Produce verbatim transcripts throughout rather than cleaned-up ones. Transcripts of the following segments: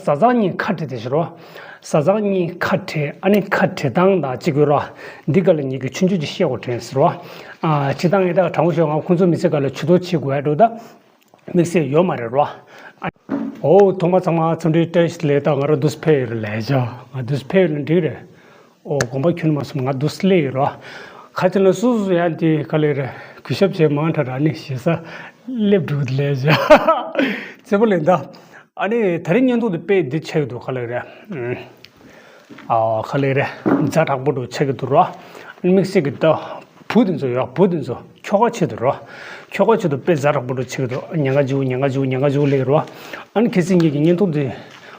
བཟའ་ཚང་གཉིས་ཁ་བྲལ་དེ་ཟེར་རོ། བཟའ་ཚང་གཉིས་ཁ་བྲལ། ཨ་ནི་ཁ་བྲལ་སྟངས་དང་གཅིག་ཡོད་རོ། འདི་ག་ལ་ངེད་ཀྱིས་ཆུང་ཆུང་ཅིག་བཤད་དགོས་དྲན་ཟེར་རོ། ཨ། སྤྱིར་བཏང་ངས་ད་དྲང་པོ་ཤོད། ང་ཁོང་ཚོ་མི་ཚེ་ག་ལ་ཇུས་གཏོགས་བྱེད་དགོས་ཡ་འགྲོ་ད། དམིགས་བསལ་ཡོད་མ་རེད་རོ། ཨ། འོ། ཐོག་མ་ཚང་མ་འཚམས་འདྲི་བཀྲ་ཤིས་བདེ་ལེགས། ད་ང་རང་འདུག་སེ་ཕེབས་ཡོད་རེད། ལས་བྱ་ང་འདུག་སེ་ཕེབས་ཡོད་ལ་འགྲིག་རེད། ཨོ། དགོངས་པ་ཁྱོན་མ་སོང་། ང་འདུག་སེ་སླེབས་ཡོད་རོ། ཁ་ཅིག་ལ་སུ་སུ་ཡང་དེ་ག་ལེ་རེད། གུས་ཞབས་བྱས་མང་དྲགས་ར་ནི་ཞེ་ས་སླེབས་འགྲོ་གི་ལས་བྱ་ཚེ་པོ་ལེན་ད། ཨ་ནི་ད་རིང་བརྙན་ཐུང་དེ་དཔེ་འདི་ཆགས་ཀྱི་འདུག་ག་ལེ་རེད། ཨ། ག་ལེ་རེད། ཛ་དྲག་པོ་འདྲ་ཆགས་ཀྱི་འདུག་རོ། ཨ་ནི་དམིགས་བསལ་གྱི་ད་བུ་དེ་ཚོ་ཡོད། བུ་དེ་ཚོ་ཁྱོ་ག་ཆེད་དུ་རོ། ཁྱོ་ག་ཆེད་དུ་དཔེ་ཛ་དྲག་པོ་འདྲ་ཆགས་ཀྱི་འདུག་ཉེན་ཁ་ཆེ་བོ། ཉེན་ཁ་ཆེ་བོ། ཉེན་ཁ་ཆེ་བོ་སླེབས་ཀྱི་རོ། ཨ་ནི་གལ་སྲིད་ངེད་ཀྱི་བརྙན་ཐུང་དེ་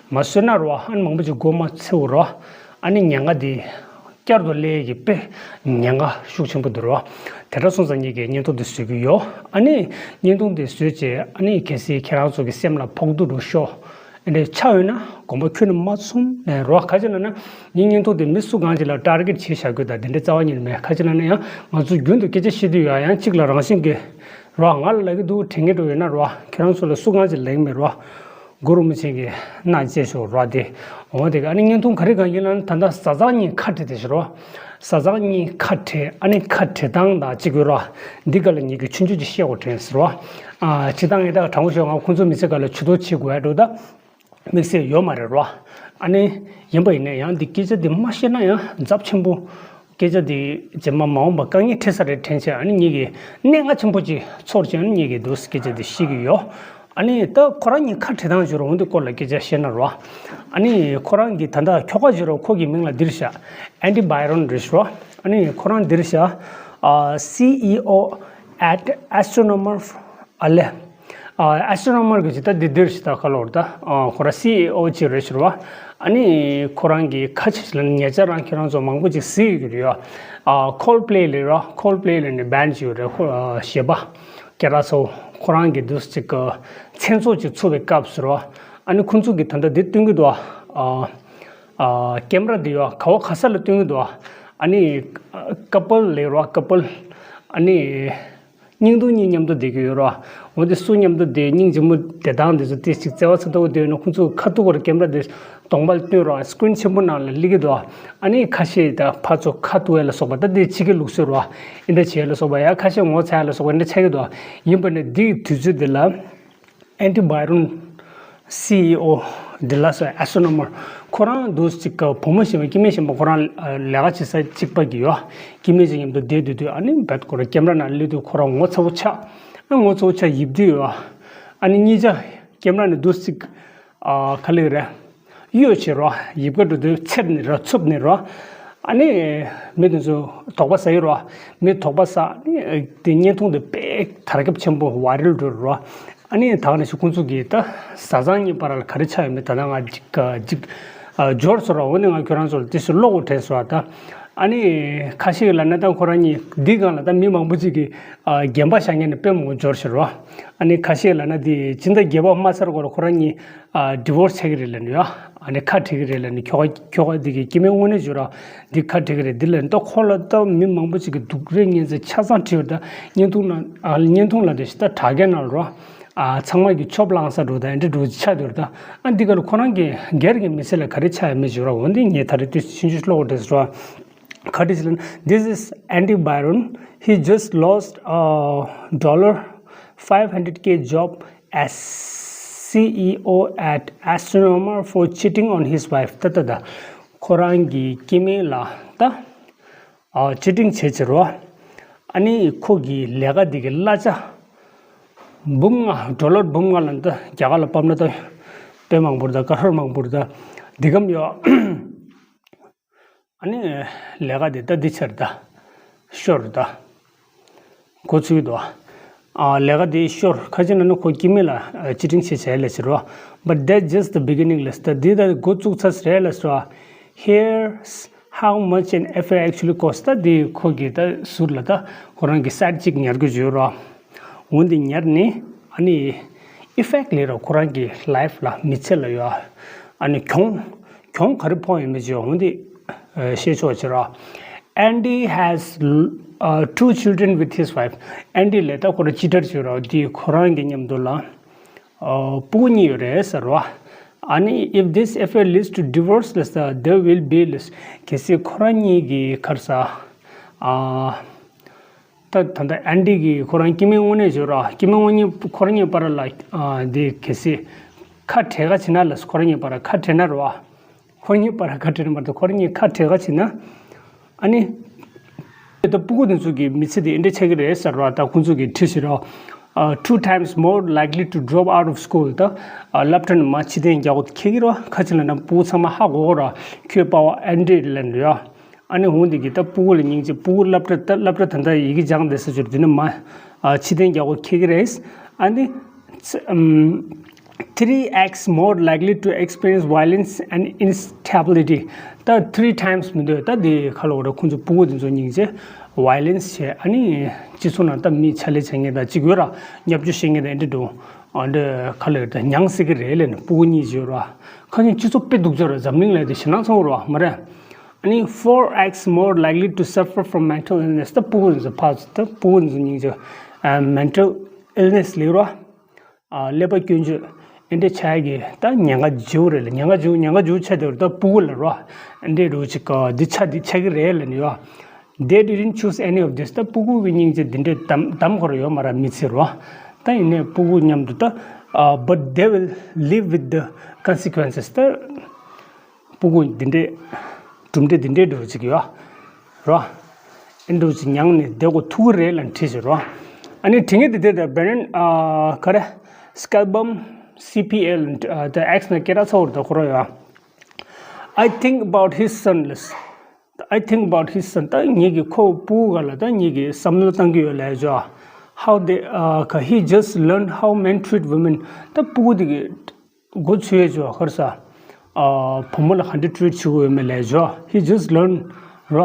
མ་བཟོས་ན་རོ། ཨ་ནི་མང་པོ་ཅིག་མགོ་མ་ཚོས་རོ། ཨ་ནི་ཉེན་ཁ་དེ་བསྐྱར་དུ་སླེབས་ཀྱི་དཔེ་ཉེན་ཁ་ཤུགས་ཆེན་པོ་འདུག་རོ། དེ་འདྲ་སོང་ཙང་ངེད་ཀྱིས་བརྙན་ཐུང་འདི་བཟོ་གི་ཡོད། ཨ་ནི་བརྙན་ཐུང་འདི་བཟོས་རྗེས་ཨ་ནི་གལ་སྲིད་ཁྱེད་རང་ཚོ་གི་སེམས་ལ་ཕོག་ཐུག་འགྲོ་ཤོག་ཨེ་འདྲ་ཆགས་ཡོད་ན་དགོངས་པ་ཁྱོན་ནས་མ་ཚོམས་ནས་རོ། ག་ཅི་ལབ་ན་ངའི་བརྙན་ཐུང་འདི་མི་སུ་གང་ཅིག་ལ་ཊར་གེཊ་བྱེད་བཞག་རྒྱུ་དང་དེ་འདྲའི་རྩ་བ་ཉིད་ནས་མེད། ག་ཅི་ལབ་ན་ཡང་ང་ཚོ་རྒྱུན་དུ་སྐད་ཆ་བཤད་དུས་ཡང་ཡང་གཅིག་ལ་རང་བཞིན་གྱི་རོ། ང་ལ་ལབ་ཀྱི་འདུག་དྲན་གྱི་འགྲོ་ཡོད་ན་རོ། ཁྱེད་རང་ཚོ་ལ་སུ་གང་ཅིག་ལབ་ཀྱི་མེད་རོ། གུ་རུ་རིན་པོ་ཆེ་གིས་གནང་བཅས་ཤོག་རོ། དེ་འོ་དེ་ག་ཨ་ནི་བརྙན་ཐུང་ག་རེ་གང་ཡིན་ལབ་ན་ད་ལྟ་བཟའ་ཚང་གཉིས་ཁ་བྲལ་དེ་ཞིག་རོ། བཟའ་ཚང་གཉིས་ཁ་བྲལ། ཨ་ནི་ཁ་བྲལ་སྟངས་དང་གཅིག་ཡོད་རོ། འདི་ག་ལ་ངེད་ཀྱིས་ཆུང་ཆུང་ཅིག་བཤད་དགོས་དྲན་ཟེར་རོ། ཨ། སྤྱིར་བཏང་ངས་ད་དྲང་པོ་ཤོད། ང་ཁོང་ཚོ་མི་ཚེ་ག་ལ་ཇུས་གཏོགས་བྱེད་དགོས་ཡ་འགྲོ་ད། དམིགས་བསལ་ཡོད་མ་རེད་རོ། ཨ་ནི་ཡིན་པ་ཡིན་ན་ཡང་འདི་སྐད་ཆ་འདི་མ་བཤད་ན་ཡང་ཚབས་ཆེན་པོ། སྐད་ཆ་འདི་རྗེས་མ་མ་འོངས་པ་དཀའ་ངལ་འཕྲད་ས་རེད་དྲན་བྱས། ཨ་ནི་ངེད་ཀྱིས་གནད་འགག་ཆེན་པོ་ཅིག་ཚོར་བྱས། ཨ་ནི་ངེད་ཀྱིས་འདུག་སེ་སྐད་ཆ་འདི་བཤད་ཀྱི་ཡོད། ཨ་ནི་ད་ཁོ་རང་གཉིས་ཁ་བྲལ་སྟངས་བརྗོད་རོགས། འོ་འདི་སྐོར་ལ་སྐད་ཆ་བཤད་ན་རོ། ཨ་ནི་ཁོ་རང་གི་ད་ལྟ་ཁྱོ་ག་བརྗོད་རོགས། ཁོ་གི་མིང་ལ་འདིར་བཞག་ཨན་ཌི་བྷའི་རོན་རེད་ཤག་རོ། ཨ་ནི་ཁོ་རང་འདིར་བཞག་ཨ། སི་ཨི་ཨོ་at astronomer ཨ་ལས། ཨ། ཨེ་སི་ཊོ་ནོ་མར་གྱི་ཇི་ལྟ་འདི་འདིར་ཞིག་ད་ཁ་ལོར་ད། ཨ། ཁོ་ར་སི་ཨི་ཨོ་ཅིག་རེད་ཤག་རོ། ཨ་ནི་ཁོ་རང་གི་ཁ་ཆེ་ཞིག་ལ་ཉེ་ཆར་རང་ཁྱེད་རང་ཚོ་མང་པོ་ཅིག་གཟིགས་ཡོད་ཀྱི་རེད་ཡ། ཨ། ཁོལ་པླེ་ལབ་རོ། ཁོལ་པླེ་ལབ་ནི་བྷེན་ཌ་ཅིག་ཡོད་རེད། ཁོ། ཨ། གཞས་པ་སྐད་གྲགས་ཚ་བོ། ཁོ་རང་གི་འདུག་སེ་ཅིག་གི་མཚན་ཚོགས་ཅིག་ཚུགས་པའི་སྐབས་སུ་རོ། ཨ་ནི་ཁོང་ཚོ་གི་ད་ལྟ་འདི་སྟོན་གྱི་འདུག་ཨ། ཨ། ཀེམ་ར་འདི་ཡོ་ག་བ་ག་ས་ལ་སྟོན་གྱི་འདུག་ཨ་ནི་ཀ་པལ་ལབ་རོ། ཀ་པལ། ཨ་ནི། སྙིང་སྡུག་གཉིས་མཉམ་དུ་བསྡད་ཀྱི་ཡོད་རོ། འོ་དེ་སུ་མཉམ་དུ་བསྡད། སྙིང་རྗེ་མོ་བསྡད་སྟངས་དེ་ཚོ་དེ་ཅིག་བརྩེ་བ་ཚ་ཏོག་བསྡད་ཡོད་ན། ཁོང་ཚོ་ཁ་ཐུག་གར་ཀེམ་ར་དེ་གདོང་པ་ལ་སྟོན་རོ། སི་ཀི་རིན་ཆེན་པོ་ནང་ལ་སླེབས་ཀྱི་འདུག་ཨ་ནི་ཁ་ཤས་ད་ཕར་ཚུར་ཁ་གཏུག་ཡ་ལ་སོགས་པ། ད་དེ་ཕྱི་རྒྱལ་ལུགས་སྲོལ་རོ། ཨིན་འདྲ་བྱེད་ཡ་ལ་སོགས་པ། ཡ་ཁ་ཤས་ངོ་ཚ་ཡ་ལ་སོགས་པ་ཨིན་འདྲ་ཆགས་ཀྱི་འདུག་ཡིན་པ་ནི་འདིའི་དུས་ཚོད་འདི་ལ། ཨན་ཌི་བྷའི་རོན། སི་ཨི་ཨོ། འདི་ལ་སོ་ཨེ་སི་ཊོ་ནོ་མར། ཁོ་རང་འདུག་སེ་ཅིག་བུ་མོ་གཞན་པ། སྐྱེ་དམན་གཞན་པ་ཁོ་རང་ལས་ཀ་བྱེད་ས་གཅིག་པ་གི་ཡོ། སྐྱེ་དམན་ཅིག་མཉམ་དུ་བསྡད་སྡོད་དུས། ཨ་ནི་བད་ཁོ་རང་ཀེམ་ར་ནང་སླེབས་དུས་ཁོ་རང་ངོ་ཚ་བོ་ཆགས། ཨ། ངོ་ཚ་བོ་ཆགས་ཡིབ་དུས་ཡོ། ཨ་ནི་གཉིས་ཆ་ཀེམ་ར་ནས་འདུག་སེ་ཅིག་ཨ། ག་ལེ་རེད། གཡོ་བྱེད་རོ། ཡིབ་ཀ་འགྲོ་དུས་འཚེར་ནས་རོ། འཚུབ་ནས་རོ། ཨ་ནི་མི་དེ་ཚོ་དོགས་པ་ཟ་ཡི་རོ། མི་དོགས་པ་ཟ། ཨ་ནི་དེ་བརྙན་ཐུང་དེ་དཔེ་དར་ཁྱབ་ཆེན་པོ་ཝའི་རལ་འགྲོ་རོ། ཨ་ནི་ད་ག་ནང་བཞིན་ཁོང་ཚོ་གིས་ད་བཟའ་ཚང་གཉིས་བར་ལ་ག་རེ་ཆགས་ཡོད་མེད་ད་ལྟ་ང་ཅིག་ཅིག་ཨ། འབྱོར་སོང་རོ། འོ་ནི་ང་ཁྱོད་རང་ཚོ་ལ་དེ་ཚོ་ཀློག་དགོས་དྲན་སོང་ད། ཨ་ནི་ཁ་ཤས་ལབ་ན་ད་ཁོ་རང་གཉིས་འདི་སྒང་ལ་ད་མི་མང་པོ་ཅིག་གིས་ཨ། རྒན་པ་བཞག་མཁན་ནི་དཔེ་མང་པོ་འབྱོར་ཤག་རོ། ཨ་ནི་ཁ་ཤས་ལབ་ན་དེ་སྤྱི་ཟླ་བརྒྱད་པ་མ་ཚར་གོང་ལ་ཁོ་རང་གཉིས་ཨ། ཌི་ཝོར་སི་ཆགས་ཀྱི་རེད་ལབ་ནི་ཡ། ཨ་ནི་ཁ་བྲལ་གྱི་རེད་ལབ་ནི། ཁྱོ་ག་ཁྱོ་ག་འདི་གི་སྐྱེ་དམན་དངོས་གནས་བརྗོད་ར་འདི་ཁ་བྲལ་གྱི་རེད་འདི་ལབ་ནི། ད་ཁོ་ལ་ད་མི་མང་པོ་ཅིག་གིས་སྡུག་རུས་སྙན་ཚིག་ཆ་ཚང་བྲིས་ཡོད། ད་བརྙན་ཐུང་ནང་ཨ། བརྙན་ཐུང་ལ་དེ་ཞིག་ད་དྲ་རྒྱ་ནང་རོ། ཨ། ཚང་མ་གིས་ཆོབ་བླངས་ས་འགྲོ་ད་འདི་འགྲོ་ཆགས་འདུག་ད་ཨ། འདི་ག་ལ་ཁོ་རང་གི་སྒེར་གྱི་མི་ཚེ་ལ་ག་རེ་ཆགས་ཡོད་མེད་བརྗོད་ར། འོ་འདི་ངས་ད་རེས་དུས་ཆུང་ཆུང་ཀློག་དགོས་དྲན་སོང་ར། Curtis Lin, this is Andy Byron. He just lost a dollar five hundred K job as C E O at Astronomer for cheating on his wife. ད་ད་ད། ཁོ་རང་གི་སྐྱེ་དམན་ལ་ད་ཨ། ཅི་ཊིང་བྱས་བྱས་རོ། ཨ་ནི་ཁོ་གི་ལས་ཀ་འདི་གི་གླ་ཆ་འབུམ་ལྔ། ཌོ་ལར་འབུམ་ལྔ་ལ་ད་རྒྱ་གར་ལ་ཕབ་ན་ད་དཔེ་མང་པོ་རེད། ད་ཀ་རོར་མང་པོ་རེད། ད་འདི་གམ་ཡོ། ཨ་ནི་ལས་ཀ་དེ་ད་འདི་ཆར་ད་ཤོར་ད་འགོ་ཚུགས་འདུག་ཨ། ལས་ཀ་དེ་ཤོར། ཁ་ཅིག་ན་ནི་ཁོ་སྐྱེ་དམན་ལ་ཨ། ཅི་ཊིང་བྱས་བྱས་ལས་ཟེར་རོ། But that's just the beginning ལས། ད་འདི་ད་འགོ་བཙུགས་ཚར་རེད་ལས་ཟེར་རོ། Here's how much an affair actually costs. ད་འདི་ཁོ་གི་ད་ཟུར་ལ་ད་ཁོ་རང་གི་སའིཌ་གཅིག་ཉར་གི་ཡོད་རོ། འོན་ཏེ་ཉར་ནི་ཨ་ནི་ཨི་ཕེག་ལས་རོ། ཁོ་རང་གི་ལའིཕ་ལ་མི་ཚེ་ལ་ཡོད་ཨ་ནི་གྱོང་གྱོང་ག་རེ་ཕོག་ཡོད་མེད་ཅིག་འོན་ཏེ་ཨ། ཤེས་ཆོག་ཅིག་རོ། Andy has uh, two children with his wife. ཨན་ཌི་ལ་ད་ཁོ་ར་ཅི་ཊར་ཅིག་རོ། འདི་ཁོ་རང་གི་མཉམ་དུ་ལ་ཨ། སྤུ་གུ་གཉིས་ཡོད་རེད་ཟེར་རོ། ཨ་ནི། If this affair leads to divorce, ལ་ས་there will be ལ་ས་གལ་སྲིད་ཁོ་རང་གཉིས་ཀྱི་ཁར་ས་ཨ། ད་ད་ལྟ་ཨན་ཌི་གིས་ཁོ་རང་སྐྱེ་དམན་དངོས་གནས་བརྗོད་རོགས། སྐྱེ་དམན་དངོས་གཉིས་ཁོ་རང་གཉིས་བར་ལ་ཨ་འདི་གལ་སྲིད་ཁ་བྲལ་ཁ་བྱེད་ན་ལ་ཁོ་རང་གཉིས་བར་ཁ་བྲལ་ན་རོ། ཁོ་རང་གཉིས་བར་ཁ་བྲལ་ན་མ་གཏོགས་ཁོ་རང་གཉིས་ཁ་བྲལ་ཁ་བྱེད་ན། ཨ་ནི། ད་སྤུ་གུ་དེ་ཚོ་གི་མི་ཚེ་དེ་འདྲ་ཆགས་ཀྱི་རེད་ཟེར་རོ། ད་ཁོང་ཚོ་གི་བྲིས་ཤིག་རོ། Uh, two times more likely to drop out of school. ད་ཨ་སློབ་གྲྭ་ནས་མར་ཕྱིར་འཐེན་རྒྱག་དགོས་ཁེལ་གྱི་རོ། ཁ་ཅིག་ལ་ན་སྤུ་གུ་ཚང་མ་ཧ་གོ་གོ་རོ། ཁྱོད་པ་བ་ཨན་ཌི་ལན་རོ། ཨ་ནི་འོང་དེ་གི་ད་སྤུ་གུ་ལ་སྙིང་རྗེ། སྤུ་གུ་སློབ་གྲྭ་ད་སློབ་གྲྭ་ད་ལྟ་ཡི་གེ་སྦྱངས་བསྡད་ས་ཚོར་དེ་ནི་མ་ཨ་ཕྱི་ཐེན་རྒྱག་དགོས་ཁེལ་གི་རེད། ཨ་ནི་ཚ- ཨམ། three x more likely to experience violence and instability. ད་three times མི་འདོད་ད་དེ་ཁ་ལོ་ར་ཁོང་ཚོ་སྤུ་གུ་དེ་ཚོ་སྙིང་རྗེ་violence བྱས། ཨ་ནི་སྤྱི་ཚོགས་ནང་ད་མི་ཆ་ལས་བྱེད་མཁན་དང་གཅིག་ཡོད་ར་བརྙས་བཅོས་བྱེད་མཁན་དང་ཨེ་འདྲ་འགྲོ། ཨ་འདྲ་ཁ་ལོ་ད་མྱངས་སྲིད་གི་རེད་ལས་ནི་སྤུ་གུ་གཉིས་ཡོད་ར། ཁ་ཉིན་སྤྱི་ཚོགས་དཔེ་སྡུག་ཅག་ར་འཛམ་གླིང་ལ་དེ་ཞེད་སྣང་ཚ་བོ་ར་མ་རེད། ཨ་ནི་four x more likely to suffer from mental illness. ད་སྤུ་གུ་ཚོ་ཕ་ཚོ་ད་སྤུ་གུ་ཚོ་སྙིང་རྗེ་ཨ་mental illness ལས་རོ། ཨ་ཀླད་པ་སྐྱོན་བརྗོད་ཨེ་འདྲ་ཆགས་ཀྱི་ད་ཉེན་ཁ་ལྗིད་རེད་ལ། ཉེན་ཁ་ལྗིད་ཉེན་ཁ་ལྗིད་ཆགས་དེ་རུ་ད་སྤུ་གུ་ལ་རོ། ཨེ་འདྲ་རུ་ཅིག་ག་འདི་ཆ་འདི་ཆགས་ཀྱི་རེད་ལ་ནི་ཡོ། They didn't choose any of this. ད་སྤུ་གུ་གི་སྙིང་རྗེ་འདི་འདྲའི་གདམ་གདམ་ཁོ་ར་ཡོད་མ་ར་མི་ཚེ་རོ། ད་ཡིན་ནའི་སྤུ་གུ་མཉམ་དུ་ད་ཨ་but they will live with the consequences. ད་སྤུ་གུ་འདི་འདྲས་གྲུབ་འབྲས་འདི་འདྲས་འགྲོ་ཅིག་ཡོད་རོ། ཨེ་འགྲོ་ཅིག་མྱངས་ནས་བསྡད་དགོས་ཐུག་གི་རེད་ལ་བྲིས་ཟེར་རོ། ཨ་ནི་དྲི་ངན་འདི་འདྲས་ད་བེ་རན་ཨ་ག་རེ་Skalbum C P L ད་X ནས་སྐད་གྲགས་ཚ་བོར་ད་ཁོ་ར་ཡོད། I think about his son ལས། I think about his son. ད་ངེད་ཀྱི་ཁོ་སྤུ་གུ་ག་ལ་ད་ངེད་ཀྱི་བསམ་བློ་བཏང་གི་ཡོད་ལས་ཇོ། How they uh, he just learned how men treat women. ད་སྤུ་གུ་དེ་གི་མགོ་ཚོས་ཇོ་ཁར་ས། ཨ་བུ་མོ་ལ་ག་འདྲ་treat བྱེད་དགོས་ཡོད་མེད་ལས་ཇོ། He just learned ར།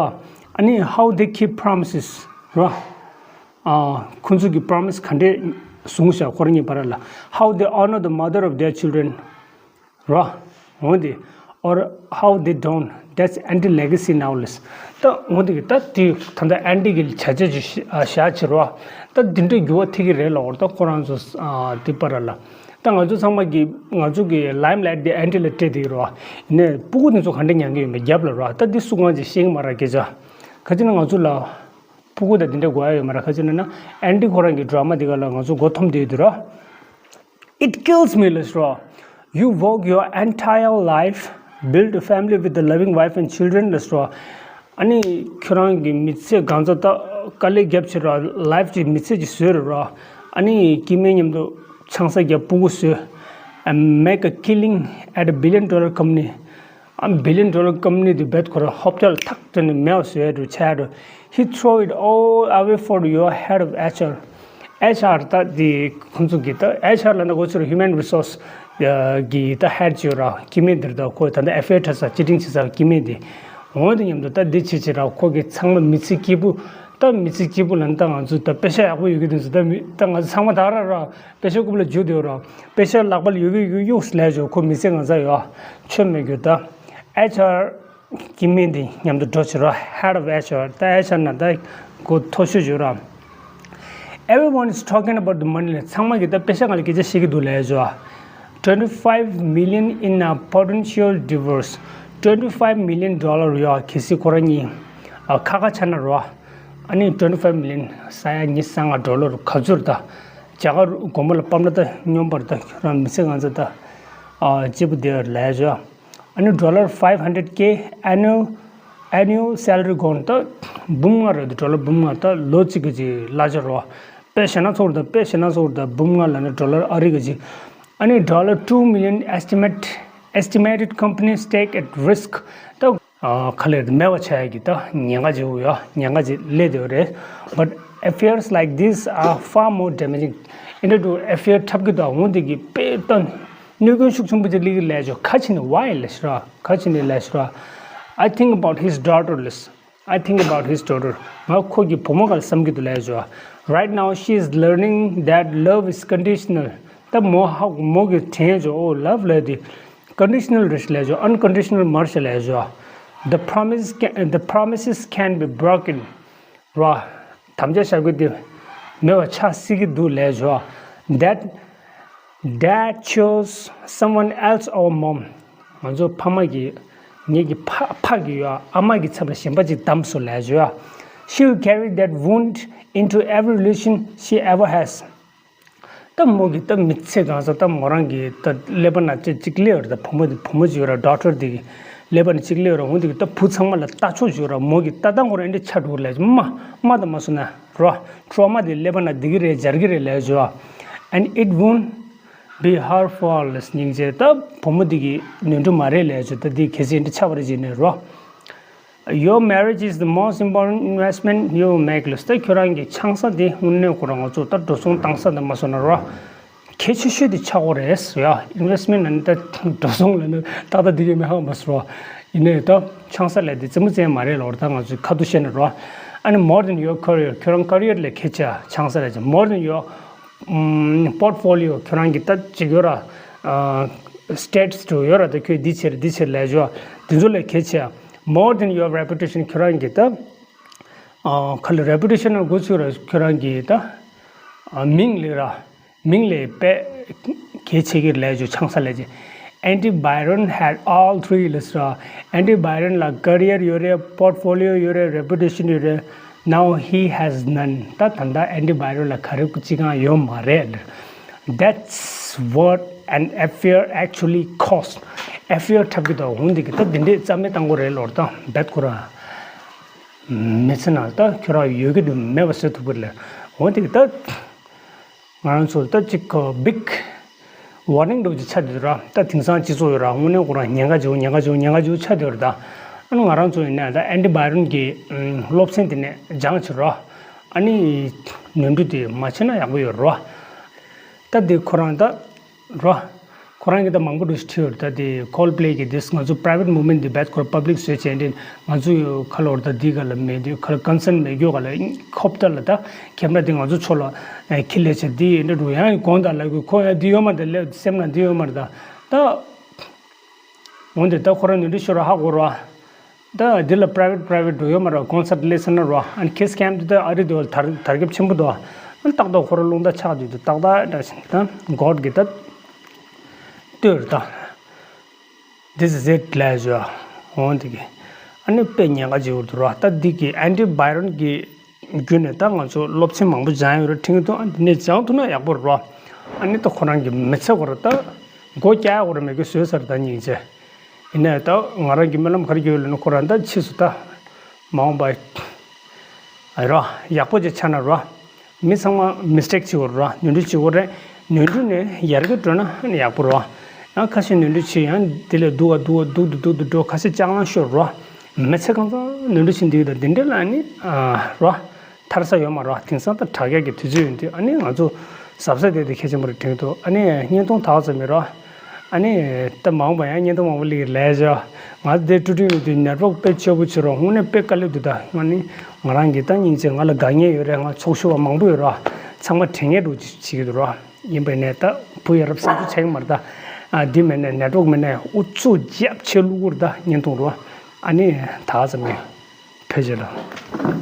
ཨ་ནི་how they keep promises ར། ཨ་ཁོ་ཚོ་གི་promise ག་འདྲ་བཟུང་བཞག་ཁོ་རང་གཉིས་བར་ལ། How they honor the mother of their children ར། འོན་ཏེ། Or how they don't. That's anti legacy now ལས། ད་འོན་ཏེ་ད་དེ་ད་ལྟ་ཨན་ཊི་གི་བྱ་བྱེད་ཀྱི་བཞག་བྱེད་རོ། ད་འདི་འདྲའི་འགྱུར་བ་ཐེབས་ཀྱི་རེད་ལ། འོར་ད་ཁོ་རང་ཚོ་དེ་པར་ལ། ད་ང་ཚོ་ཚང་མ་གི་ང་ཚོ་གི་ལའིམ་ལའིཊ་དེ་ཨན་ཊི་ལ་སྤྲད་དེ་རོ། ཡིན་ནའི་སྤུ་གུ་དེ་ཚོ་ག་འདྲ་མྱངས་ཀྱི་ཡོད་མེད་རྒྱབ་ལ་རོ། ད་འདི་སུ་གང་ཅིག་ཤེས་ཀྱི་མ་རེད་སྐད་ཆ། ག་ཅི་ན་ང་ཚོ་ལ་སྤུ་གུ་དང་འདི་འདྲ་དགོས་ཡ་ཡོད་མ་རེད། ག་ཅི་ན་ན་ཨན་ཊི་ཁོ་རང་གི་ཌ་ར་མ་དེ་ག་ལ་ང་ཚོ་མགོ་འཐོམ་བསྡད་ཡོད་དུས་རོ། It kills me ལས་རོ། You work your entire life, build a family with a loving wife and children ལས་རོ། ཨ་ནི་ཁྱོད་རང་གི་མི་ཚེ་གང་ཚ་ད་དཀའ་ལས་རྒྱབ་བྱེད་རོ། ལའིཕ་གི་མི་ཚེ་ཅིག་བཟོས་རེད་རོ། ཨ་ནི་སྐྱེ་དམན་མཉམ་དུ་ཆང་ས་རྒྱབ་སྤུ་གུ་བཟོས། And make a killing at a billion dollar company. ཨ་བི་ལི་ཡན་ཌོ་ལར་ཀམ་པ་ནི་དེ་བེད་ཁོ་ར་ཧོབ་ཏེ་ལ་ཐག་དེ་ནི་མེད་པ་བཟོས་འགྲོ་ཆ་འགྲོ། He throw it all away for your head of H R. H R ད་དེ་ཁོང་ཚོ་གི་ད་H R ལ་ན་གོ་ཚུར་human resource གི་ད་ཧེཌ་ཅིག་ཡོད་ར། སྐྱེ་དམན་འདིར་ད་ཁོ་ད་ད་ཨེ་ཕི་ཡར་འཁྲབ་ས་ཅི་ཊིང་བྱེད་ས་སྐྱེ་དམན་དེ། འོ་དེ་མཉམ་དུ་ད་འདི་བྱེད་བྱེད་ར་ཁོ་གི་ཚང་མ་མི་ཚེ་སྐྱིད་པོ། ད་མི་ཚེ་སྐྱིད་པོ་ལ་ནི་ད་ང་ཚོ་ད་པེ་ཤ་ཡག་པོ་ཡོད་ཀྱི་དེ་ཚོ་ད་མི་ད་ང་ཚོ་ཚང་མ་ད་ར་ར། པེ་ཤ་རྐུབ་ལ་འཇུ་དེ་ར། པེ་ཤ་ལག་པ་ལ་ཡོད་གི་ཡོད་གཡུགས་ལས་ཇོ་ཁོ་མི་ཚེ་ང་ཚ་ཡོད། ཆོ་མེད་རྒྱུ་ད། H R སྐྱེ་དམན་དེ་མཉམ་དུ་འགྲོ་བྱེད་ར། Head of H R ད་H R ན་ད་གོ་མཐོ་ཤོས་ཇོ་ར། Everyone is talking about the money ལས། ཚང་མ་གི་ད་པེ་ཤ་ང་ལ་སྐད་ཆ་བཤད་ཀྱི་འདུག་ལས་ཇོ། Twenty five million in a potential divorce. Twenty five million dollar ཡོད་གལ་སྲིད་ཁོ་རང་གཉིས་ཁ་ཁ་ཆགས་ན་རོ། ཨ་ནི་twenty five million ས་ཡ་ཉི་ཤུ་རྩ་ལྔ་ཌོ་ལར་ག་ཚོད་རེད་ད། རྒྱ་གར་སྒོར་མོ་ལ་སྤམ་ལ་ད་སྙོམས་པར་ད་ཁྱོད་རང་མི་ཚེ་ང་ཚོ་ད་ཨ་སྐྱིད་པོ་བསྡད་ལས་བྱ། ཨ་ནི་ཌོ་ལར་five hundred K annual annual salary གོང་ད་འབུམ་ལྔ་རེད་ཌོ་ལར་འབུམ་ལྔ་ད་ལོ་གཅིག་གི་ཅིག་གླ་ཆ་རོ། དཔེ་བཤད་ན་ཚོར་ད་དཔེ་བཤད་ན་ཚོར་ད་འབུམ་ལྔ་ལ་ནི་ཌོ་ལར་ཨ་རི་གི་ཅིག་ཨ་ནི་ཌོ་ལར་two million estimate estimated company stake at risk ད། ཨ་ཁ་ལས་མེད་པ་ཆགས་ཡ་གི་ད་ཉེན་ཁ་ཅིག་ཡོད་ཡ། ཉེན་ཁ་ཅིག་སླེབས་བསྡད་ཡོད་རེད། But affairs like this are far more damaging. ཨེ་འདྲ་འདུག་ཨེ་ཕི་ཡར་འཁྲབ་ཀྱི་འདུག་འོང་དེ་གི་དཔེ་ད་གནོད་སྐྱོན་ཤུགས་ཆེན་པོ་ཅིག་སླེབས་ཀྱི་ལས་ཆོག་ག་ཅི་ནས་why ལས་ཤི་ར། ག་ཅི་ནས་ལས་ཤི་ར། I think about his daughter ལས། I think about his daughter. ང་ཁོ་གི་བུ་མོ་ག་ལ་བསམ་གྱི་འདུག་ལས་ཆོག Right now she is learning that love is conditional. ད་མོ་ཧ་མོ་གི་དྲན་ཆོག་ཨོ་ལབ་ལས་དེ། Conditional རེད་ལས་ཆོག unconditional མ་རེད་ལས་ཆོག The promise can, the promises can be broken. ར། དམ་བཅའ་བཞག་རྒྱུ་དེ་མེད་པ་ཆགས་སྲིད་ཀྱི་འདུག་ལས་ཆོག That Dad chose someone else over mom. ང་ཚོ་ཕ་མ་གིས་ངེད་ཀྱི་ཕ་ཕ་གི་ཡོད་ཨ་མ་གི་ཚབ་ལ་གཞན་པ་ཅིག་བདམས་སོང་ལབ་བརྗོད་ཨ། She'll carry that wound into every relation she ever has. ད་མོ་གི་ད་མི་ཚེ་གང་ས་ད་མོ་རང་གི་ད་ཀླད་པ་ན་ཅིག་ཅིག་སླེབས་ཡོད་རེད། ད་བུ་མོ་དེ་བུ་མོ་ཅིག་ཡོད་ར། ཌོ་ཊར་དེ་གི་ཀླད་པ་ན་ཅིག་སླེབས་ཡོད་ར། འོ་དེ་གི་ད་བུ་ཚང་མ་ལ་ལྟ་ཕྱོགས་ཅིག་ཡོད་ར། མོ་གི་ལྟ་སྟངས་ཁོ་རང་འདྲ་ཆགས་འགྲོ་གི་ལབ་བརྗོད་མ་མ་ད་མ་སོང་ན་རོ། ཊོ་མ་དེ་ཀླད་པ་ན་བསྡད་ཀྱི་རེད། འབྱར་གྱི་རེད་ལབ་བརྗོད་ཨ། And it won't be her fault. སྙིང་རྗེ། ད་བུ་མོ་འདི་གི་ནོར་འཁྲུལ་མ་རེད་ལབ་བརྗོད། ད་འདི་གལ་སྲིད་འདི་ཆགས་པ་རེད་ཅེས་ནས་རོ། Your marriage is the most important investment you will make. ལགས་ད་ཁྱོད་རང་གི་ཆང་ས་འདི་དངོས་གནས་ཁོ་རང་ང་ཚོ་ད་འགྲོ་སོང་བཏང་ས་འདི་མ་སོང་ན་རོ། གལ་ཆེ་ཤོས་འདི་ཆགས་ཀྱི་རེད་ཟེར་ཡ། ཨིན་ཝེ་སི་མེན་ཊི་ལབ་ན་ད་འགྲོ་སོང་ལབ་ན་ཏག་ཏག་འདི་གས་མེད་ཧ་མ་སོང་རོ། ཡིན་ནའི་ད་ཆང་ས་ལབ་འདི་རྩེད་མོ་རྩེ་ཡ་མ་རེད་ལབ་རོ། ད་ང་ཚོའི་ཁ་ཐུག་བཤད་ན་རོ། ཨ་ནི་more than your career. ཁྱོད་རང་ཀ་རི་ཡར་ལས་གལ་ཆེ་ཡ་ཆང་ས་ལབ་ཅིག more than your portfolio. ཁྱོད་རང་གི་ད་ཅིག་ཡོད་ར། སི་ཊེ་ཊས་དུ་ཡོད་ར། ད་ཁྱོད་འདི་བྱེད་ར་འདི་བྱེད་ལབ་བརྗོད་འདི་ཚོ་ལས་གལ་ཆེ་ཡ། More than your reputation. ཁྱོད་རང་གི་ད་ཁ་ལ་རེ་པུ་ཊེ་ཤན་ན་འགོ་ཚུགས་ར། ཁྱོད་རང་གི་ད་མིང་ལས་ར། མིང་ལས་དཔེ་གལ་ཆེ་གི་ལབ་བརྗོད་ཆང་ས་ལབ་ཅིག Andy Byron had all three. ལགས་ར། Andy Byron ལ་ཀ་རི་ཡར་ཡོད་རེད། པོར་ཊི་ཕོ་ལི་ཡོ་ཡོད་རེད། རེ་པུ་ཊེ་ཤན་ཡོད་རེད། Now he has none. ད་ད་ལྟ་Andy Byron ལ་ག་རེ་གཅིག་ཀྱང་ཡོད་མ་རེད། That's what an affair actually cost. ཨེ་ཕི་ཡར་འཁྲབ་ཀྱི་འདུག་འོ་འདི་གི་ད་འདི་འདྲས་རྩ་མེད་བཏང་དགོས་རེད་ལབ་རོ། ད་རྦད་ཁོ་ར་མི་ཚེ་ནང་ད་ཁྱོད་རང་ཡོད་ཀྱི་འདུག་མེད་པ་བཟོ་ཐུབ་ཀྱི་རེད་ལབ། འོ་འདི་གི་ད་ང་རང་ཚོ་ད་ཅིག་གོ་བིག་ཝར་ནིང་འདྲ་པོ་ཅིག་ཆགས་བསྡད་འདུག་ར། ད་དེང་སང་སྤྱི་ཚོགས་ཡོད་ར། དངོས་གནས་ཁོ་རང་ཉེན་ཁ་ཆེ་བོ་ཉེན་ཁ་ཆེ་བོ་ཉེན་ཁ་ཆེ་བོ་ཆགས་བསྡད་ཡོད་རེད། ད་ཨ་ནི་ང་རང་ཚོ་ཡིན་ན་ད་ཨན་ཌི་བྷའི་རོན་གྱི་སློབ་ཚན་དེ་ནས་སྦྱངས་བྱས་ར། ཨ་ནི་ནོར་འཁྲུལ་དེ་མ་བྱས་ན་ཡག་པོ་ཡོད་ར། ད་དེ་ཁོ་རང་ད་ར། ཁོ་རང་གིས་ད་མང་པོ་འདྲ་ཞིག་བྲིས་ཡོད་རེད། ད་དེ་ཀོལ་ཌི་པླེ་གི་དེ་ང་ཚོ་པ་རའི་ཝེ་ཊི་མུབ་མེན་ཊི་དེ་རྦད་ཁོ་ར་པབ་ལིག་བཟོས་བྱས་འདི་ང་ཚོ་ཡོད་ཁ་ལོ་ར། ད་དེ་ག་ལ་མེད་དུས་ཁ་ལ་ཀོན་སེན་ཊི་མེད་རྒྱུ་ག་ལ་ཁོབ་ད་ལ་ད་ཁེ་མ་ར་དེ་ང་ཚོ་ཕྱོགས་ལ་ཁྱི་ལས་བྱེད་དེ་འདྲ་འགྲོ་ཡང་དགོངས་དག་ལ་གི་ཁོ་ཡང་དེ་ཡོད་མ་རེད། ད་ལས་སེམས་ནང་དེ་ཡོད་མ་རེད། ད་ད་འོན་ཏེ་ད་ཁོ་རང་ནོར་འཁྲུལ་ཤོར་བ་ཧ་གོ་ར། ད་འདི་ལ་པ་རའི་ཝེ་ཊི་པ་རའི་ཝེ་ཊི་འགྲོ་ཡོད་མ་རེད། ཀོན་སར་ཊི་ལེ་སན་ན་རོ། ཨ་ནི་ཁེ་སི་ཀེམ་དེ་ད་ཨ་རི་དེ་བ་དར་དར་ཁྱབ་ཆེན་པོ་འདུག་ཨ་ནི་ཏག་ཏག་ཁོ་ར་རླུང་རྟ་ཆག་དུས་དུ་ཏག་ཏག་འདྲ་ཞིག་ད་གོ་ཌི་གི་ད་ལྟོས་རེད་ད། This is it ལབ་བྱས་འོང་དེ་གི་ཨ་ནི་དཔེ་ཉེན་ཁ་ཆེ་བོ་འདུག་ར། ད་འདི་གི་ཨན་ཌི་བྷའི་རོན་གི་བརྒྱུད་ནས་ད་ང་ཚོ་སློབ་ཚན་མང་པོ་སྦྱངས་ཡོད་རེད། ཁྲིད་ཐུབ་ཨ་འདི་ནས་སྦྱངས་ཐུབ་ན་ཡག་པོ་རེད་ར། ཨ་ནི་ད་ཁོ་རང་གི་མི་ཚེ་ཁོ་ར་ད་སྒོ་རྒྱག་ཡག་ཁོ་ར་མེད་གི་བཟོས་ཚར། ད་སྙིང་རྗེ། ཡིན་ནའི་ད་ང་རང་གི་སྨོན་ལམ་ག་རེ་རྒྱག་ཡོད་ལབ་ན་ཁོ་རང་ད་ཕྱིས་སུ་ད་མ་འོངས་པ་ཨ་ར་ཡག་པོ་ཅིག་ཆགས་ན་ར། མི་ཚང་མ་མི་སི་ཊེག་བྱེད་དགོས་ར། ནོར་འཁྲུལ་བྱེད་དགོས་རེད། ནོར་འཁྲུལ་ནས་ཡར་རྒྱས་འགྲོ་ན་ཡག་པོ་ར། ཡང་ཁ་ཤས་ནོར་འཁྲུལ་བྱེད་ཡང་དེ་ལས་སྡུག་ག་སྡུག་ག་སྡུག་ཏུ་སྡུག་ཏུ་འགྲོ། ཁ་ཤས་ལྕགས་ལང་ཤོར་ར། མི་ཚེ་གང་ཚང་ནོར་འཁྲུལ་བྱེད་འདི་གི་ད་འདི་འདྲ་ལ་ནི་ཨ་ར། ཐར་ས་ཡོད་མ་རེད། དེང་སང་ད་དྲག་ཡག་གི་དུས་ཚོད་ཡིན་དུས་ཨ་ནི་ང་ཚོ་གཟབ་གཟབ་བསྡད་དེ་གལ་ཆེན་པོ་རེད་དྲན་འདུག་ཨ་ནི་བརྙན་ཐུང་དག་ཙམ་མེད་རོགས། ཨ་ནི་ད་མ་འོངས་པ་ཡང་བརྙན་ཐུང་མང་པོ་སླེབས་ཀྱི་རེད་ཤག་ང་ཚོ་དེ་ཀྲུ་ཀྲུ་ཡོད་དུས་ནེཊ་ཝརཀ་དཔེ་སྐྱོ་པོ་བྱེད་རོགས། དངོས་གནས་དཔེ་དཀའ་ལས་འདུག་ད་ང་ནི་ང་རང་གི་ད་སྙིང་རྗེ། ང་ལ་དགའ་མཁན་ཡོད་རེད། ང་ཚོགས་ཞུགས་པ་མང་པོ་ཡོད་རོགས། ཚང་མ་དྲན་མཁན་འདྲ་བོ་བྱེད་ཀྱི་འདུག་རོགས། ཡིན་པ་ཡིན་ནའི་ད་བུ་ཡ་རབས་སེམས་ཤུགས་ཆག་གི་མ་རེད་ད། ཨ་འདི་མེད་ནའི་ནེཊ་ཝརཀ་མེད་ནའི་ཨུ་ཚུགས་རྒྱབ་ཆེ་བླུག་གི་རེད་ད་བརྙན་ཐུང་རོགས། ཨ་ནི་དག་ཙམ་ཡིན། ཕལ་ཆེར་ལ།